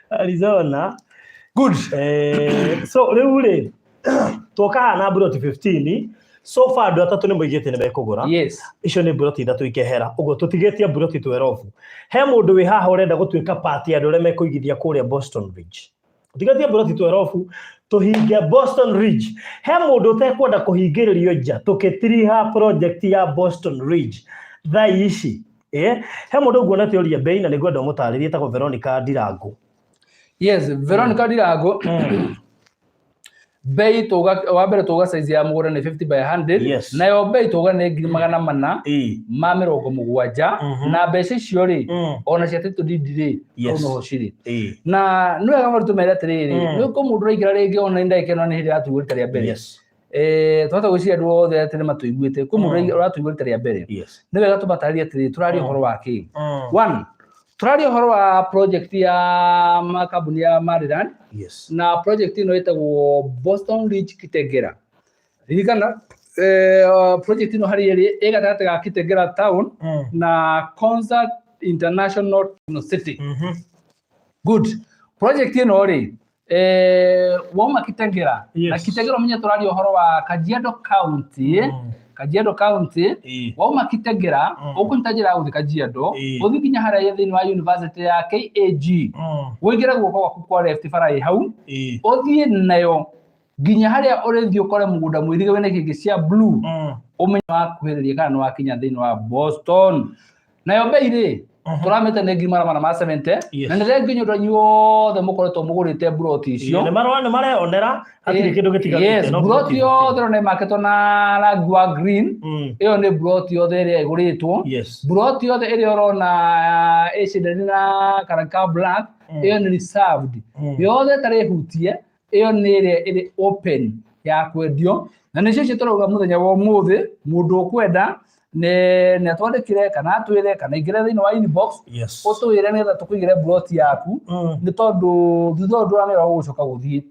Arizona. Good. So rĩu rĩ, twoka haha na mburoti 15, so far andũ atatũ nĩ moigĩte nĩ mekũgũra. Yes. Icio nĩ mburoti ithatũ ikehera, ũguo tũtigĩtie mburoti 12. He mũndũ wĩ haha ũrenda gũtuĩka part ya andũ arĩa mekũigithia kũrĩa Boston Ridge. Tũtigĩtie mburoti 12 tũhinge Boston Ridge. He mũndũ ũtekwenda kũhingĩrĩrio nja tũkĩtiriha project ya Boston Ridge thaa ici. He mũndũ nguonete ũria bei na nĩngwenda ũmũtarĩrie, etagwo Veronica Ndirangu. Yes, Veronica Ndirangu. Bei tuga wa mbere tuga size ya mũgũnda nĩ 50 by 100. Yes. Nayo bei tuga nĩ 470,000. Na mbeca icio rĩ, ona cia title deed rĩ, hau noho cirĩ. Na nĩ wega mũno tũmere atĩrĩrĩ, nĩ kũ mũndũ ũraingĩra rĩngĩ ona nĩ ndagĩka ĩno nĩ hĩndĩ ĩratũigua rita rĩa mbere. Twahota gwĩciria andũ othe atĩ nĩ matũiguĩte, kwĩ mũndũ ũratũigua rita rĩa mbere. Nĩ wega tũmatarĩrie atĩrĩrĩ, tũraria ũhoro wa kĩ? One, tũraria ũhoro wa project ya makambuni ya Maryland. Yes. Na project ĩno ĩtagwo Boston Ridge Kitengela. Ririkana, project ĩno harĩa ĩrĩ ĩ gatagatĩ ga Kitengela town na Concert International City. Good. Project ĩno rĩ, wauma Kitengela. Yes. Na Kitengela ũmenye tũraria ũhoro wa Kajiado County. Kajiado County. Wauma Kitengela, ũkũnyita njĩra ya gũthiĩ Kajiado, ũthiĩ nginya harĩa thĩinĩ wa university ya KAG. Ũingĩre guoko gwaku kwa left bara ĩ hau, ũthiĩ nayo nginya harĩa ũrĩthiĩ ũkore mũgũnda mwĩrige wĩna kĩngĩ cia blue, ũmenye wakuhĩrĩria kana nĩ wakinya thĩinĩ wa Boston. Nayo bei rĩ, tũramĩte nĩ 470,000. Yes. Na nĩ thengiũ nĩ ũndũ anyu othe mũkoretwo mũgũrĩte mburoti icio. Nĩ marona, nĩ mareyonera, hatirĩ kĩndũ gĩtigarĩte. Yes, no mburoti mburoti yothe ĩrona ĩmakĩtwo na rangi wa green. Ĩyo nĩ mburoti yothe ĩrĩa ĩgũrĩtwo. Yes. Mburoti yothe ĩrĩa ũrona ĩcindani na karangi ka black, ĩyo nĩ reserved. Yothe ĩtarĩ hutie, ĩyo nĩ ĩrĩa ĩrĩ open ya kwendio. Na nĩcio icio tũrauga mũthenya wa ũmũthĩ, mũndũ ũkwenda nĩ atwandĩkĩre kana atwĩre kana aingĩre thĩinĩ wa inbox. Yes. Ũtwĩre nĩgetha tũkũigĩre mburoti yaku. Nĩ tondũ thutha ũyũ ndũramenya ũgũcoka gũthiĩ.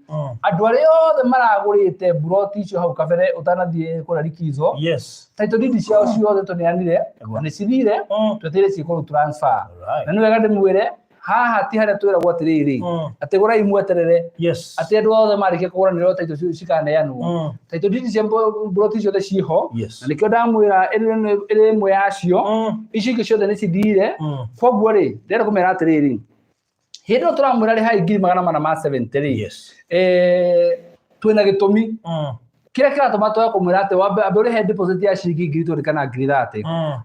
Andũ arĩa othe maragũrĩte mburoti icio hau kabere ũtanathiĩ kũrĩa likizo. Yes. Title deed ciao ciothe tũneanire, na nĩ cithire, twetereire ciĩkwo transfer. Alright. Na nĩ wega ndĩmwĩre, haha ti harĩa twĩragwo atĩrĩrĩ, atĩ gũrai mweterere. Yes. Atĩ andũ othe marĩkia kũgũra nĩrĩo title icio cikaneanwo. Title deed cia mburoti ciothe ciho. Yes. Na nĩkĩo ndamwĩra ĩrĩ ĩmwe yacio. Icio ingĩ ciothe nĩ cithire. Koguo rĩ, ndĩrenda kũmera atĩrĩrĩ, hĩndĩ ĩyo tũramwĩra rĩhai 470,000 rĩ, Yes. Twĩna gĩtũmi. Kĩrĩa kĩratũma tũe kũmwĩra atĩ wambe ũrĩhe deposit ya ciringi 20,000 kana 30,000.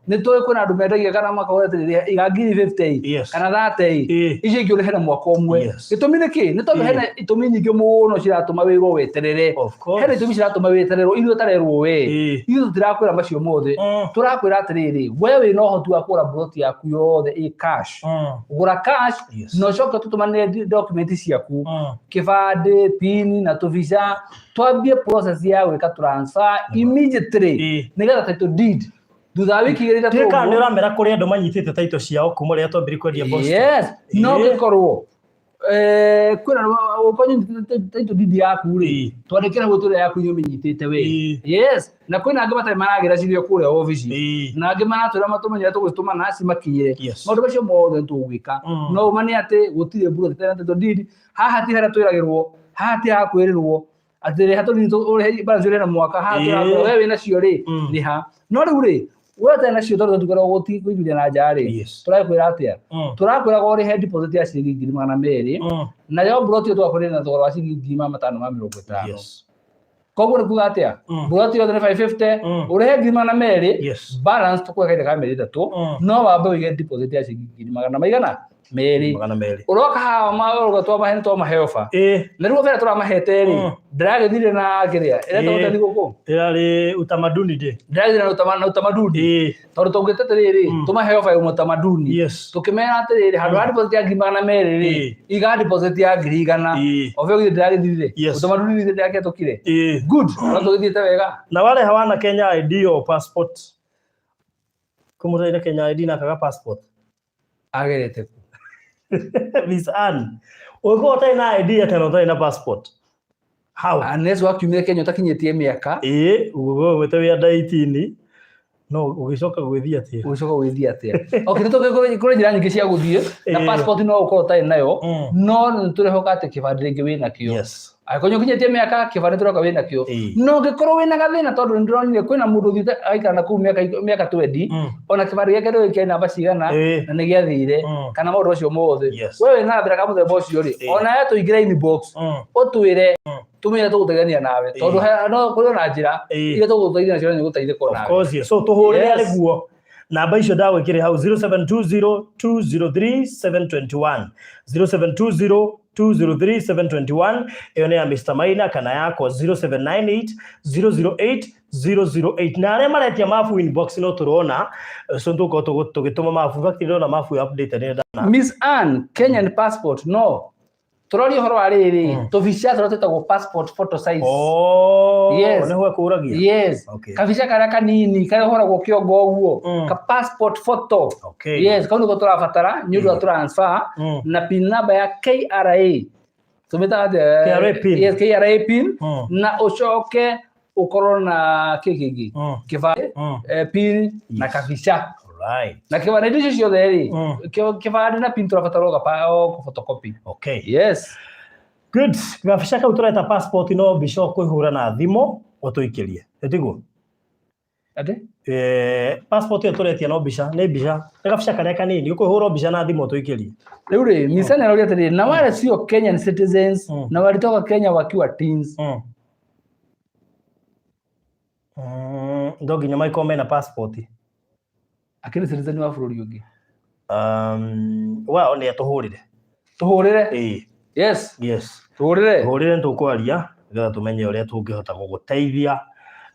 Nĩ tũĩ kwĩna andũ mendagia kana makauga atĩrĩrĩ, iga 50,000 Yes. kana 30,000. Ĩĩ. Icio ingĩ ũrĩhe na mwaka ũmwe. Yes. Gĩtũmi nĩ kĩ? Nĩ tondũ Ĩĩ. hena itũmi nyingĩ mũno ciratũma wĩrwo weterere. Of course. Hena itũmi ciratũma wetererwo, ithuĩ ũtarerwo we. Ĩĩ. Ithuĩ tũtirakwĩra macio mothe. Tũrakwĩra atĩrĩrĩ, we wĩna ũhoti wa kũgũra mburoti yaku yothe ĩ cash. Gũra cash, Yes. na ũcoke ũtũtũmanĩre document ciaku. Kĩbandĩ, pin na tũbica. Twambie process ya gwĩka transfer immediately. Ĩĩ. Nĩgetha title deed. Thutha wa wiki igĩrĩ ithatũ Ndiũĩ kana ũguo. nĩ ũramera kũrĩ andũ manyitĩte title ciao kuma rĩrĩa twambirie kwendia Boston. Yes, no Ĩĩ. gĩkorwo kwĩna ũkorwo nyitĩte title deed yaku rĩ, Ĩĩ. twandĩkĩre hau tũrĩa yaku inyuĩ mĩnyitĩte we. Ĩĩ. Yes, na kwĩna angĩ matarĩ maragĩra cirio kũrĩa obici. Ĩĩ. Na angĩ maratwĩra matũmenyere tũgũcitũma na cimakinyĩre. Yes. Maũndũ macio mothe nĩtũgwĩka. No ũma nĩ atĩ gũtirĩ mburoti ĩtarĩ na title deed. Haha ti harĩa twĩragĩrwo, haha ti ha kwĩrĩrwo atĩ rĩha tũnini ũrĩhe balance ũrĩhe na mwaka, haha Ĩĩ. tũrakwĩra we wĩna cio rĩ, Mm. nĩ ha. No rĩu rĩ, we ũtarĩ nacio tondũ tũtikoragwo kũigithia na nja rĩ, Yes. tũrakwĩra atĩa? Tũrakwĩraga ũrĩhe deposit ya ciringi 200,000, nayo mburoti ĩyo tũgakwĩrĩra na thogora wa ciringi 550,000. Yes. Koguo nĩ kuga atĩa? Mburoti yothe nĩ 550, ũrĩhe 200,000, Yes. balance tũkũhe kahinda ka mĩeri 3, no wambe ũige deposit ya ciringi ngiri magana maigana? Merĩ. 200. Ũroka haha ũroka twamahe nĩ twamahe ofa. Na rĩu ofa ĩrĩa tũramahete rĩ, ndĩragĩthire na kĩrĩa ĩretagwo ta thigũkũ. Ĩrarĩ utamaduni day. Ndĩragĩthire na utamaduni. Tondũ tũngĩte atĩrĩrĩ, tũmahe ofa ya utamaduni. Tũkĩmera atĩrĩrĩ, handũ ha deposit ya 200,000 rĩ, iga deposit ya 100,000. Ofa ĩyo githĩ ndĩragĩthirire? Utamaduni githĩ ndĩrakĩhetũkire? Good. No tũgĩthiĩte wega. Na wareha wana Kenya ID o passport. Kũmũtarĩ Kenya ID na kaga passport. Agerete kũ? Miss Ann. Ũngĩkorwo ũtarĩ na ID atĩa na ũtarĩ na passport? How? Unless wakiumire Kenya ũtakinyĩtie mĩaka. Ũguo wĩte wĩ under 18 no ũgĩcoka gwĩthiĩ atĩa? Ũgĩcoka gwĩthiĩ atĩa? Okay, nĩ kũrĩ njĩra nyingĩ cia gũthiĩ na passport no ũkorwo ũtarĩ nayo, no nĩ tũrehoka atĩ kĩbandĩ rĩngĩ wĩ nakĩo. Angĩkorwo nĩ ũkinyĩtie mĩaka, kĩbandĩ tũroka wĩ nakĩo. No ũngĩkorwo wĩna gathĩna, tondũ nĩ ndĩronire kwĩna mũndũ ũthiĩte agaikara na kũu mĩaka 20, ona kĩbandĩ gĩake ndũĩ kĩarĩ namba cigana, na nĩ gĩathire, kana maũndũ macio mothe. We wĩna gathĩna ka mũthemba ũcio rĩ, ona we tũingĩre inbox, ũtwĩre, tũmĩre tũgũteithania nawe, tondũ no kũrĩ ona njĩra iria tũgũgũteithia nacio na nĩ ũgũteithĩka Of onawe. course, yes. So tũhũrĩre Yes. arĩguo namba icio ndagwĩkĩrĩ hau 0720 203 721, 0720 203 721, ĩyo nĩ ya Mr. Maina, kana yakwa 0798 008 008. Na arĩa maretia mabu inbox no tũrona, so tũkorwo tũgĩtũma mabu. In fact, ndĩrona mabu update nĩ ndana. Miss Ann, Kenyan passport no tũroria ũhoro wa rĩrĩ, tũbica tũrĩa twĩtagwo passport photo size. Oh, Yes. nĩho ekũragia. Yes. Kabica karĩa kanini karĩa ũhoragwo kĩongo ũguo, ka passport photo. Yes, kau nĩko tũrabatara nĩ ũndũ wa transfer, na pin number ya KRA tũmĩtaga atĩa? KRA pin. Yes, KRA pin. Na ũcoke ũkorwo na kĩ kĩngĩ? Kĩbandĩ, pin na kabica. Na kĩbandĩ, indo icio ciothe rĩ, kĩbandĩ na pin tũrabatara o photocopy. Yes. Good. Gabica kau tũreta passport no mbica ũkũihũra na thimũ ũtũikĩrie. Ĩtiguo? Atĩ? Passport ĩyo tũretia no mbica, nĩ mbica. Nĩ gabica karĩa kanini, ũkũhũra mbica na thimũ ũtũikĩrie. Rĩu rĩ, Miss Ann aroria atĩrĩrĩ, na wale sio Kenyan citizens na walitoka Kenya wakiwa teens? No nginya maikorwo mena passport. Akĩrĩ citizen wa bũrũri ũngĩ. Wao nĩ atũhũrĩre. Tũhũrĩre? Ĩĩ. Yes. Yes. Tũhũrĩre. Tũhũrĩre nĩ tũkwaria nĩgetha tũmenye ũrĩa tũngĩhota gũgũteithia.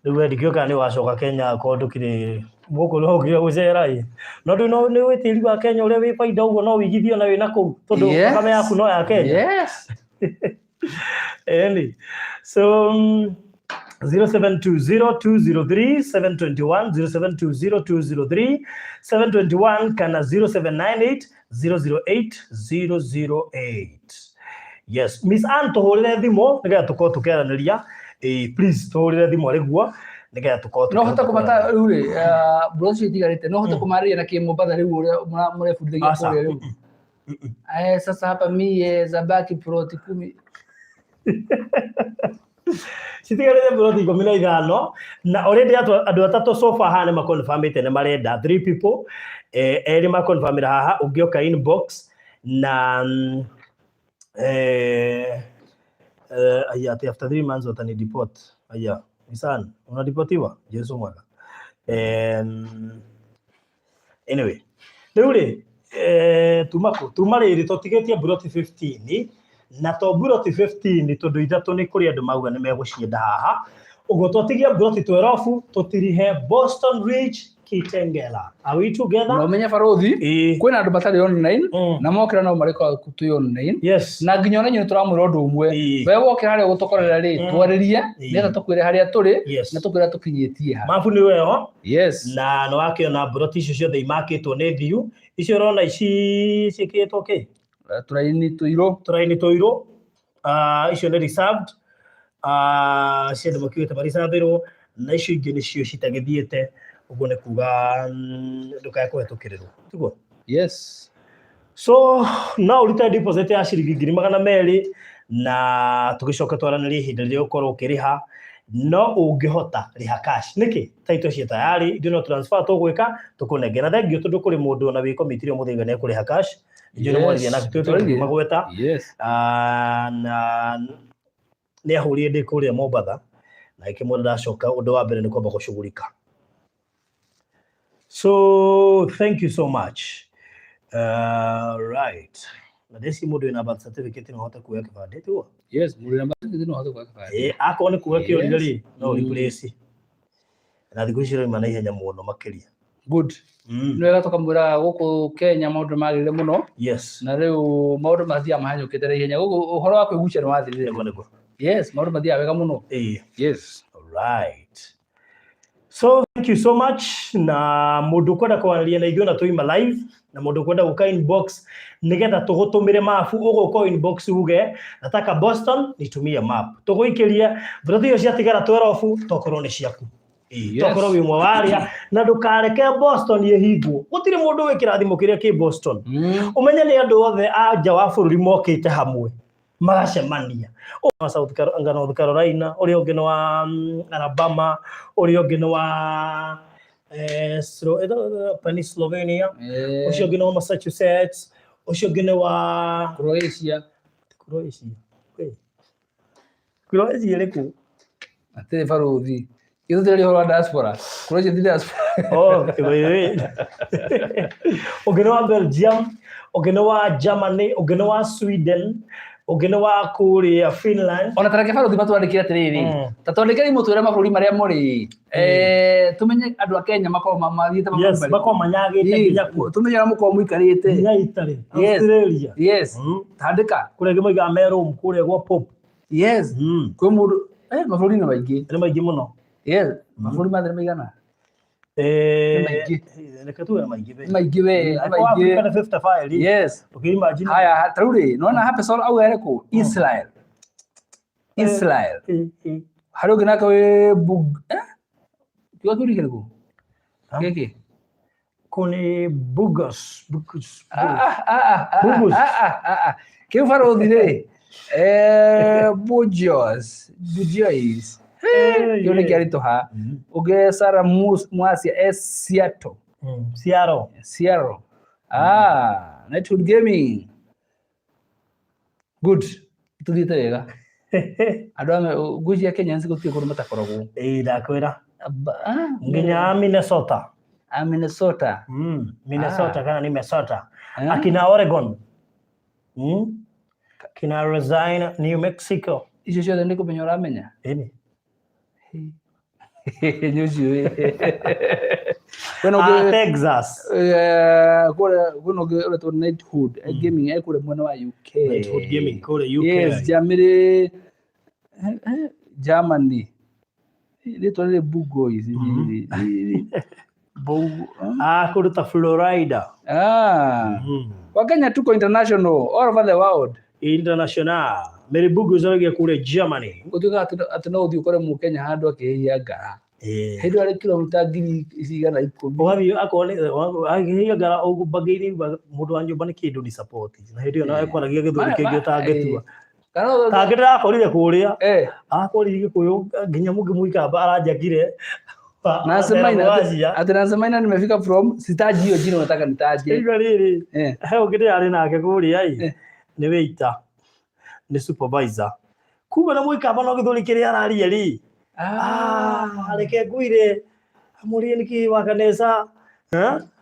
Rĩu we ndikĩũĩ kana nĩ ũgacoka Kenya akorwo ndũkĩrĩ gũkũ no ũkire gũcera ĩ. No ndũĩ no nĩ ũĩ tĩri wa Kenya ũrĩa wĩ baida ũguo no wĩigithie ona wĩna kũu tondũ thakame yaku no ya Kenya. Yes. Ĩni. So 0720 203 721, 0720 203 721 kana 0798 008 008. Yes, Miss Ann, tũhũrĩre thimũ nĩgetha tũkorwo tũkĩaranĩria. Please tũhũrĩre thimũ arĩ guo nĩgetha tũkorwo No hote tũkĩhota kũmata kwaranĩria. Rĩu rĩ, mbũrũ icio itigarĩte, no hote kũmarĩria na kĩmombatha rĩu ũrĩa mũrebundithagia Aca. kũrĩa rĩu? Sasa hapa mie zabaki ploti 10. Citigarĩte mburoti 15 na already andũ atatũ so far haha nĩ maconfirmĩte nĩ marenda, three people, erĩ maconfirmĩra haha ũngĩoka inbox na aya ati after 3 months watani deport. Aya Isan, unadipotiwa Jesu mwega. Anyway, rĩu rĩ, tuma kũ tuma rĩrĩ tũtigĩtie mburoti 15, na to mburoti 15 tondũ ithatũ nĩ kũrĩ andũ mauga nĩ megũcienda haha ũguo twatigia mburoti 12 tũtirihe Boston Ridge Kitengela. Are we together? Na ũmenye barũthi, Ĩĩ. Kwĩna andũ matarĩ online, na mokĩra no marĩkorwo twĩ online. Na nginya ona inyuĩ nĩ tũramwĩra ũndũ ũmwe. We wokĩra harĩa gũtũkorera rĩ, twarĩrie nĩgetha tũkwĩre harĩa tũrĩ na tũkwĩre tũkinyĩtie ha. Mabu nĩ weho. Na nĩ wakĩona mburoti icio ciothe imakĩtwo nĩ thiu icio ũrona ici ciĩkĩrĩtwo kĩ? Tũraini tũirũ. Tũraini tũirũ. Icio nĩ reserved. Cia andũ makiugĩte mareservĩrwo na icio ingĩ nĩcio citagĩthiĩte ũguo nĩ kuga ndũkae kũhetũkĩrĩrwo, tiguo? Yes. So no ũrute deposit ya ciringi 200,000 na tũgĩcoke twaranĩrie ihinda rĩrĩa ũkorwo ũkĩrĩha. No ũngĩhota rĩha cash nĩkĩ taito ciĩ tayari, ithuĩ no transfer tũgwĩka tũkũnengera. Thengiũ tondũ kũrĩ mũndũ ona wĩ komiti ũmũthĩ auga nĩ ekũrĩha cash. Ithuĩ nĩ mwaririe nake Twaririe. tũgweta. Na nĩ ahũrire ndĩ kũrĩa Mombatha na ĩkĩmwĩra ndacoka ũndũ wa mbere nĩ kwamba gũcugurika. So thank you so much. Right, na ndeci mũndũ wĩna birth certificate no ahote kuoya kĩbandĩ, tiguo? Yes, mũndũ wĩna birth certificate no ahote kuoya kĩbandĩ. Ĩĩ, akorwo nĩ kuoya kĩorire Yes. rĩ, no replace na thikũ ici ĩrauma na ihenya mũno makĩria. Good. Nĩ wega tũkamwĩra gũkũ Kenya maũndũ magĩrĩire mũno. Na rĩu maũndũ mathiaga mahanyũkĩte na ihenya. Gũkũ ũhoro wa kwĩgucia nĩ wathirire. Nĩguo, nĩguo. Yes, maũndũ mathiaga wega mũno. Ĩĩ. Yes. Right. So thank you so much, na mũndũ ũkwenda kwaranĩria na ithuĩ na tũima live, na mũndũ ũkwenda gũka inbox nĩgetha tũgũtũmĩre mabu, ũgũka inbox uge nataka Boston nitumie map, tũgũikĩrie mburoti icio ciatigara 12 tokorwo nĩ ciaku. Tokorwo wĩ ũmwe wa arĩa, na ndũkareke Boston ĩhingwo. Gũtirĩ mũndũ wĩ kĩrathimo kĩrĩa kĩ Boston. Ũmenye nĩ andũ othe a nja wa bũrũri mokĩte hamwe magacemania. Ũyũ wa South North Carolina, ũrĩa ũngĩ nĩ wa Alabama, ũrĩa ũngĩ nĩ wa Pennsylvania, ũcio ũngĩ nĩ wa Massachusetts, ũcio ũngĩ nĩ wa Croatia. Croatia. Hey. Croatia ĩrĩkũ? Atirĩ barũthi. Ithuĩ tũrĩ ũhoro wa diaspora. Croatia ti diaspora. Oh, by the way. Ũngĩ nĩ wa Belgium, ũngĩ nĩ wa Germany, ũngĩ nĩ wa Sweden, ũngĩ nĩ wa kũrĩa Finland. Ona tareke barũthi matwandĩkĩre atĩrĩrĩ, ta twandĩkĩre mũtwĩre mabũrũri marĩa mũrĩ, tũmenye andũ a Kenya makorwo mathiĩte mabũrũri Yes, marĩkũ. makorwo manyagĩte nginya kuo. Tũmenye ũrĩa mũkorwo mũikarĩte. Nginya Italy, Yes. Australia. Yes. Tandĩka. Kũrĩa angĩ moigaga me Rome, kũrĩa gwa Pope. Yes. Kwĩ mũndũ mabũrũri nĩ maingĩ. Nĩ maingĩ mũno. Yes, mabũrũri mothe nĩ maigana? Nĩ maingĩ. Reke tuge nĩ maingĩ we. Nĩ maingĩ we, nĩ Angĩkorwo maingĩ. Africa nĩ 55 rĩ. Yes. Ũkĩ imagine. Haya, ta rĩu rĩ, nĩwona Happy Soul auga ĩrĩkũ? Israel. Israel. Harĩ ũngĩ nake wĩ Bug eh? Kiugo kĩu nĩ kĩrĩkũ? Ha? Gĩkĩ? Kũu nĩ Burgos, Burgos, Ah, ah, ah, ah, Burgos. ah, ah, ah, ah. Kĩu barũthi rĩ, Bugios, Bugios. Kĩu nĩ kĩaritũha. Ũngĩ Sarah Mwasia e Seattle. Seattle. Seattle. Ah, Nightwood Gaming. Good. Tũthiĩte wega. Andũ amwe ngwĩciria Kenyans gũtirĩ kũndũ matakoragwo. Ĩĩ, ndakwĩra. Nginya Nginya Minnesota. Ah, Minnesota. Minnesota Ah. kana ni Minnesota. Eh? Akina Oregon. Kina Arizona, New Mexico. Icio ciothe nĩ kũmenya ũramenya. Ĩni. Nĩ ũciũĩ. Kwĩna Ah, ũngĩ Texas. Kũrĩa kwĩna ũngĩ ũretwo Nighthood Gaming e kũrĩa mwena wa UK. Nighthood Gaming kũrĩa UK. Yes, Germany. Germany. Rĩtwa rĩrĩ Bugoys. Bogo. Ah, kũndũ ta Florida. Ah. Wa Kenya tuko international all over the world. International. Mary Bugoys aragia kũrĩa Germany. Gũtuĩka atĩ no ũthiĩ ũkore Mũkenya handũ akĩhĩhia ngara. Hĩndĩ ĩyo arĩ kilomita ngiri cigana ikũmi. Ũgathiĩ akorwo nĩ akĩhĩhia ngara ũmbangĩire mũndũ wa nyũmba nĩ kĩndũ ni support. Na hĩndĩ ĩyo nawe kwaragia gĩthweri kĩngĩ ũtangĩtua. Kana no Tangĩ ndĩrakorire kũrĩa. Arakorire gĩkũyũ nginya mũngĩ mũikamba aranjangire. Nancy Maina ati Nancy Maina nimefika from sitaji hiyo jina unataka nitaje. Igua rĩrĩ. He ũngĩ ndĩrarĩ nake kũrĩa ĩ. Nĩ waiter. Nĩ supervisor. Kumbe na mũikamba no gĩthweri kĩrĩa araria rĩ. Ah, reke ngwire. Amũrie nĩkĩ wa kanitha.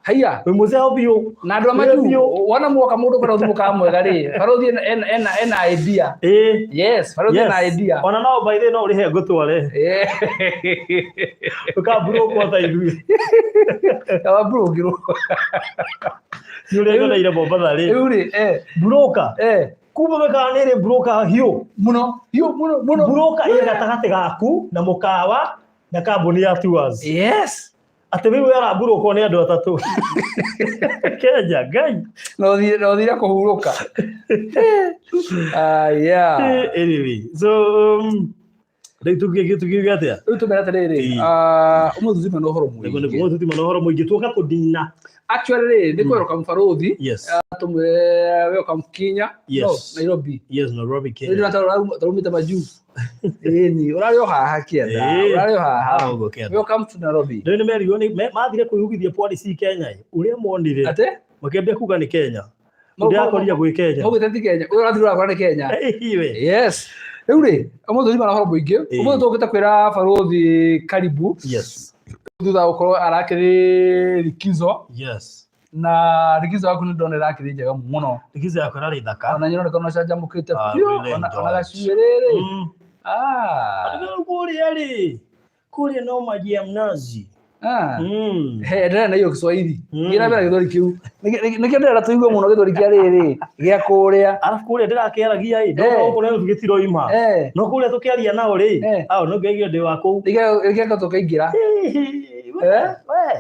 Haiya. Wĩ mũzee biũ. Na andũ a majuu wona mwoka mũndũ barũthi mũkawa mwega rĩ, barũthi ena idea. Yes, barũthi ena idea. Ona no by the way no ũrĩhe ngũtware. Ũkamburũkwo ta ithuĩ. Wamburũkirwo. Nĩ ũrĩa nyoneire Mombatha rĩ. Rĩu rĩ, Broker. Kuma mĩkawa nĩ ĩrĩ broker hiũ. Mũno, hiũ mũno, mũno. Broker ĩ gatagatĩ gaku na mũkawa na kambuni ya tours. Yes. Atĩ rĩu aramburũkwo nĩ andũ atatũ. Kenya, Ngai. No ũthire kũhurũka. Yeah. Anyway, so rĩu tũkiuga atĩa? Rĩu tũmere atĩrĩrĩ, ũmũthĩ tũtima na ũhoro mũingĩ. Nĩguo, nĩguo, ũmũthĩ tũtima na ũhoro mũingĩ, tuoka kũdina. Actually rĩ, nĩ kwĩroka mũbarũthi. Yes. Tũmwĩre welcome Kenya. Yes. No, Nairobi. Yes, Nairobi, Kenya. Rĩu taraumĩte majuu. Ĩni, ũrarĩ o haha kĩenda. Ũrarĩ o haha. Haha ũguo kĩenda. Welcome to Nairobi. Rĩu nĩ merirwo nĩ mathire kwĩhugithia pwani ci Kenya ĩ. Ũrĩa monire. Atĩ? Makĩambia kuga nĩ Kenya. Ndĩrakorire gwĩ Kenya. Maugĩte ti Kenya. Ũyũ ũrathiĩ ũrakora nĩ Kenya. Ĩĩ, we. Yes. Rĩu rĩ, ũmũthĩ tũtima na ũhoro mũingĩ. Ũmũthĩ tũkĩte kwĩra barũthi karibu. Yes. Thutha wa gũkorwo arakĩrĩ likizo. Yes. Na rigizo yaku nĩ ndona ĩrakĩrĩ njega mũno. Likizo yakwa ĩrarĩ thaka. Ona nyoneka no canjamũkĩte Ah, biũ, really ona enjoyed. gacuĩrĩ rĩ. Ah. Rĩu kũrĩa rĩ, kũrĩa no maji ya mnazi. Ah. He, endelea na hiyo Kiswahili. Gĩra mbere gĩthweri kĩu. Nĩkĩo ndĩrenda tũigue mũno gĩthweri kĩa rĩrĩ gĩa kũrĩa. Arabu kũrĩa ndĩrakĩaragia ĩ, no gũkũ Nairobi gĩtiroima. No kũrĩa tũkĩaria nao rĩ, ao no ngĩaigua ndĩ wa kũu. Nĩkĩo tũkaingĩra. We,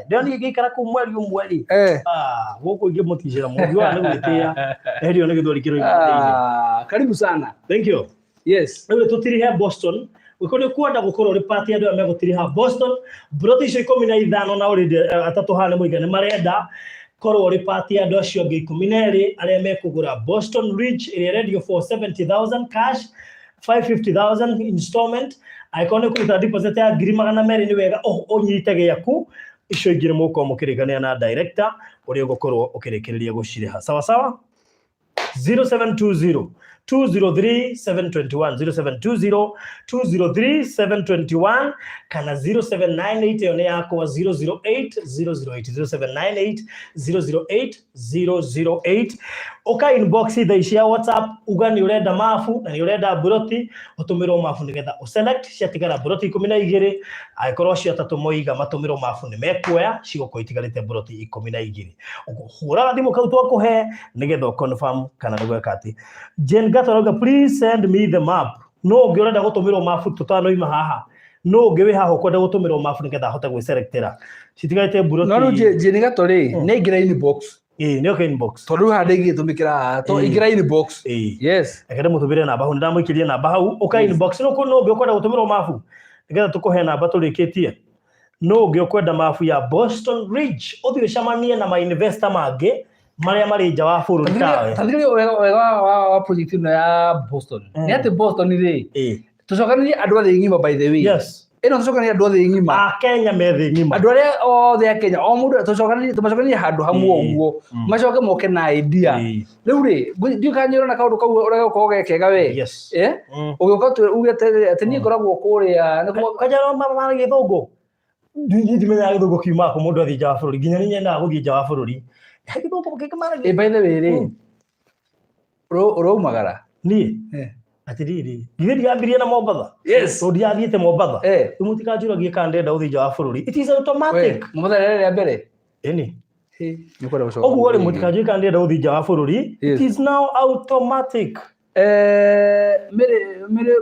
ndĩronire ngĩikara kũu mweri ũmwe rĩ. Ah, gũkũ ingĩmũticĩra mũndũ wa nĩ gwĩtĩa. Erio nĩ gĩthweri kĩroima thĩinĩ. Ah, karibu sana. Thank you. Yes. Rĩu tũtirihe Boston ũkorwo nĩ kwenda gũkorwo ũrĩ part ya andũ arĩa megũtiriha Boston mburoti icio 15 na already atatũ haha nĩ moiga nĩ marenda korwo ũrĩ part ya andũ acio angĩ 12 arĩa mekũgũra Boston Ridge ĩrĩa ĩrendio for 70,000 cash, 550,000 installment. Angĩkorwo nĩ kũruta deposit ya 200,000 nĩ wega ũnyite gĩaku. Icio ingĩ nĩ mũgũkorwo mũkĩrĩkanĩra na director ũrĩa ũgũkorwo ũkĩrĩkĩrĩria gũcirĩha. Sawa sawa. 0720 203 721, 0720 203 721 kana 0798, ĩyo nĩ yakwa, 008 008, 0798 008 008. Ũka inbox thaa ici ya WhatsApp, uga nĩ ũrenda mabu na nĩ ũrenda mburoti, ũtũmĩrwo mabu nĩgetha ũselect. Ciatigara mburoti 12, angĩkorwo acio atatũ moiga matũmĩrwo mabu nĩ mekuoya, cigũkorwo itigarĩte mburoti 12. Hũra gathimũ kau twakũhe nĩgetha ũconfirm kana nĩ gweka atĩ. Jane Gato arauga, "Please send me the map." No ũngĩ ũrenda gũtũmĩrwo mabu tũtanoima haha? No ũngĩ wĩ haha ũkwenda gũtũmĩrwo mabu nĩgetha ahote gwĩselectĩra? Citigarĩte mburoti. No rĩu Jane Gato rĩ, nĩ aingĩra inbox. Ĩĩ, nĩ oke inbox. Tondũ rĩu haha ndĩngĩtũmĩkĩra haha. To ingĩra inbox. Ĩĩ. Yes. Reke ndĩmũtũmĩre namba hau, nĩndamũikĩria namba hau. Ũka inbox. No no ũngĩ ũkwenda gũtũmĩrwo mabu nĩgetha tũkũhe namba tũrĩkĩtie? No ũngĩ ũkwenda mabu ya Boston Ridge, ũthiĩ ũcemanie na ma-investor mangĩ marĩa marĩ nja wa bũrũri tawe? Tathikĩrĩria wega wega wa project ĩno ya Boston. Nĩ atĩ Boston rĩ, tũcokanĩrie andũ a thĩ ng'ima, by the way. Ĩno tũcokanĩrie andũ a thĩ ng'ima. A Kenya me thĩ ng'ima. Andũ arĩa othe a Kenya, o mũndũ tũcokanĩrie, tũmacokanĩrie handũ hamwe ũguo, macoke moke na idea. Rĩu rĩ, ndiũĩ kana nĩ ũrona kaũndũ kau ũrĩa gũkorwo ge kega we. Yes. Eh? Ũgĩũka uge atĩ niĩ ngoragwo kũrĩa nĩ Kajara mara gĩthũngũ. Ndimenyaga gĩthũngũ kiumaga kũ mũndũ athiĩ nja wa bũrũri. Nginya nĩ nyendaga gũthiĩ nja wa bũrũri. Gĩthũngũ gĩkĩ mara. Ĩ, by the way rĩ, ũraumagara? Niĩ? Atĩrĩrĩ, githĩ ndiambirie na Mombatha? Yes. Tondũ ndirathiĩte Mombatha. Rĩu mũtikanjũragie kana ndĩrenda gũthiĩ nja wa bũrũri. It is automatic. Mombatha rĩarĩ rĩa mbere? Ĩni. Hĩ, nĩ ũkwenda gũcoka Ũguo rĩ, rĩngĩ. mũtikanjũrie kana ndĩrenda gũthiĩ nja wa bũrũri. It is now automatic. Mĩrĩ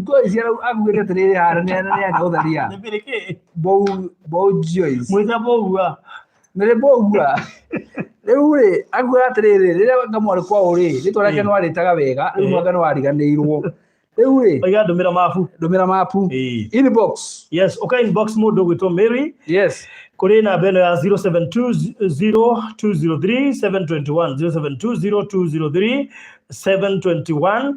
Joyce agugĩte atĩrĩrĩ haha nĩ arenda gũtharia. Nĩ mĩrĩ kĩ? Bou Joyce. Mwĩta Bougua. Mĩrĩ Bougua. Rĩu rĩ, akuga atĩrĩrĩ, rĩrĩa ngamwarĩ kwao rĩ, rĩtwa rĩake nĩ warĩtaga wega, rĩu mwaka nĩ wariganĩirwo. Rĩu rĩ, Oiga ndũmĩra mabu. Ndũmĩra mapu. Inbox. Yes, ũka inbox mũndũ ũgwĩtwo Mary. Yes. Kũrĩ namba ĩno ya 0720 721, 0720 721,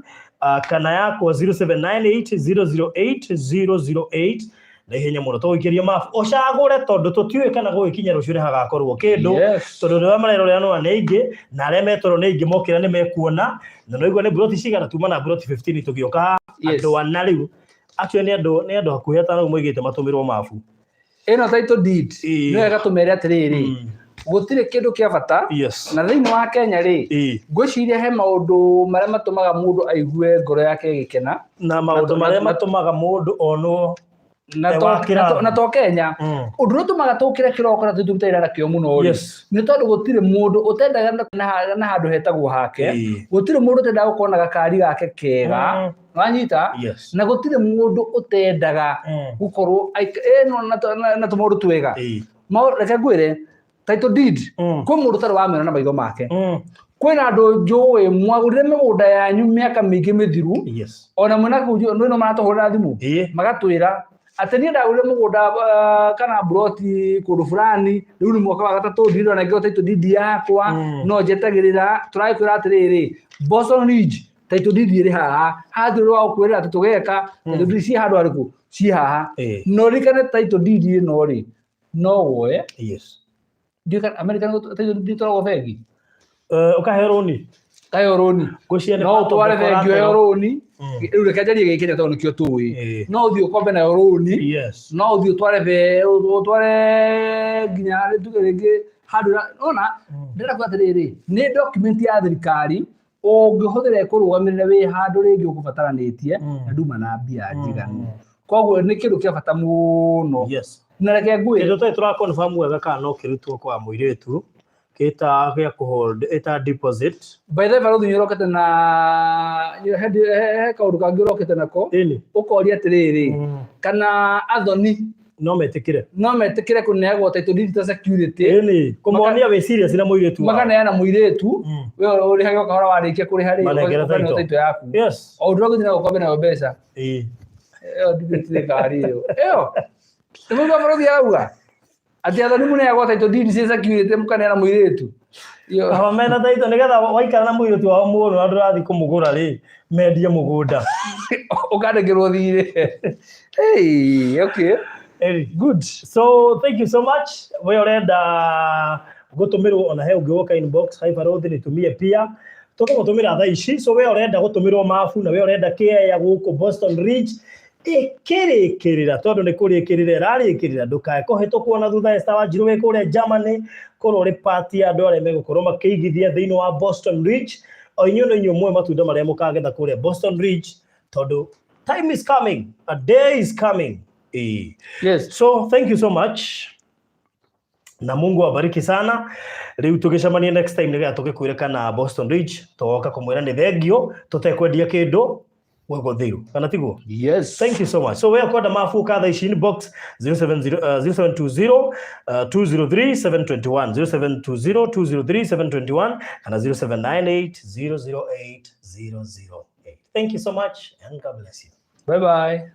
kana yakwa 0798 008 008, na ihenya mũno tũgũikĩria mabu ũcagũre, tondũ tũtiũĩ kana gũgĩkinya rũciũ nĩ hagakorwo kĩndũ. Tondũ rĩrĩa marerorera no nĩ aingĩ, na arĩa metoro nĩ aingĩ, mokĩra nĩ mekuona na no igua nĩ mburoti cigana. Tuma na mburoti 15 tũgĩũka haha. Andũ ana rĩu, actually nĩ andũ hakuhĩ atano moigĩte matũmĩrwo mabu. Ĩno title deed nĩ wega tũmere atĩrĩrĩ, gũtirĩ kĩndũ kĩa bata na thĩinĩ wa Kenya rĩ, ngwĩciria he maũndũ marĩa matũmaga mũndũ aigue ngoro yake ĩgĩkena. Na maũndũ marĩa matũmaga mũndũ onwo Na te to wa na to kĩrathi. Na to Kenya, ũndũ ũrĩa ũtũmaga tũkĩre kĩroko na tũtũrute wĩra na kĩo mũno rĩ, nĩ tondũ gũtirĩ mũndũ ũtendaga na handũ hetagwo hake. Gũtirĩ mũndũ ũtendaga gũkorwo na gakari gake kega. Wanyita? Yes. Na gũtirĩ mũndũ ũtendaga gũkorwo ĩno na tũmaũndũ twega. Reke ngwĩre, title deed, kwĩ mũndũ ũtarĩ wamĩona na maitho make. Kwĩna andũ njũĩ mwagũrire mĩgũnda yanyu mĩaka mĩingĩ mĩthiru. Ona mwĩna kũu nĩ no maratũhũrĩra thimũ magatwĩra atĩ niĩ ndagũrire mũgũnda kana mburoti kũndũ fulani, rĩu nĩ mwaka wa gatatũ ndirĩ ona ngĩo title deed yakwa. No njetagĩrĩra. Tũragĩkwĩra atĩrĩrĩ, Boston Ridge title deed ĩrĩ haha haha, tũrĩ wa gũkwĩrĩra atĩ tũgeka title deed ciĩ handũ harĩkũ, ciĩ haha. No ririkane title deed ĩno rĩ, no woe. Ndiũĩ kana America title deed ĩtwaragwo bengi. Ũkahe rũni. Kaheo rũni. Ngwĩciria nĩ No part of ũtware the bengi ũheo collateral. rũni. Rĩu reke njarie gĩ Kenya tondũ nĩkĩo tũĩ. Ĩĩ. No ũthiĩ ũkombe nayo rũni. No ũthiĩ ũtware ũtware nginya tuge rĩngĩ handũ ona ndĩrenda kuga atĩrĩrĩ, nĩ document ya thirikari ũngĩhũthĩra ĩkũrũgamĩrĩre wĩ handũ rĩngĩ ũkũbataranĩtie na nduma na mbia njiganu. Koguo nĩ kĩndũ kĩa bata mũno. Na reke ngwĩre, Kĩndũ tũtarĩ tũra confirm wega kana no kĩrutwo kwa mũirĩtu kĩta gĩa kũhold ĩta deposit. By the way, barothi nĩ ũrokete na he kaũndũ kangĩ ũrokete nako. Ĩni. Ũkoria atĩrĩrĩ, kana athoni No metĩkĩre. No metĩkĩre kũneagwo title deed ta security. Ĩni, kũmonia wĩ serious na mũirĩtu wao. Makaneana mũirĩtu, we ũrĩhage o kahora, warĩkia kũrĩha rĩ, Manengere ũkaneo title. title yaku. O ũndũ ũgũthiĩ na gũkombe nayo mbeca. Ĩyo ndingĩtirĩ ngari ĩyo. Ĩyo nĩ mũndũ wa barothi arauga atĩ athoni mũneagwo title deed cia security mũkaneana mũirĩtu. Kaba mena title nĩgetha waikara na mũirĩtu wao mũno na ndũrathiĩ kũmũgũra rĩ, mendie mũgũnda. Ũkandĩkĩrwo thirĩ. Hey, okay. Eri. Good. So thank you so much. We ũrenda gũtũmĩrwo ona he ũngĩ woka inbox hai barothi nitumie pia tũkũgũtũmĩra thaa ici. So we ũrenda gũtũmĩrwo mabu na we ũrenda kĩea gũkũ Boston Ridge ĩkĩrĩkĩrĩra tondũ nĩ kũrĩkĩrĩra ĩrarĩkĩrĩra, ndũkae kũhĩtũkwo na thutha. Esther Wanjiru wĩ kũrĩa Germany, korwo ũrĩ part ya andũ arĩa megũkorwo makĩigithia thĩinĩ wa Boston Ridge, o inyuĩ no inyuĩ muoĩ matunda marĩa mũkagetha kũrĩa Boston Ridge, tondũ time is coming, a day is coming. Ĩĩ. So thank you so much na Mungu awabariki sana. Rĩu tũgĩcemania next time nĩgetha tũgĩkwĩre kana Boston Ridge tũgoka kũmwĩra nĩ thengio tũtekwendia kĩndũ gwĩgũthiru kana tiguo? Yes. Thank you so much. So we kwenda mabu ka thaa ici inbox 070 0720 203 721, 0720 203 721 kana 0798 008 008. Thank you so much and God bless you. Bye bye.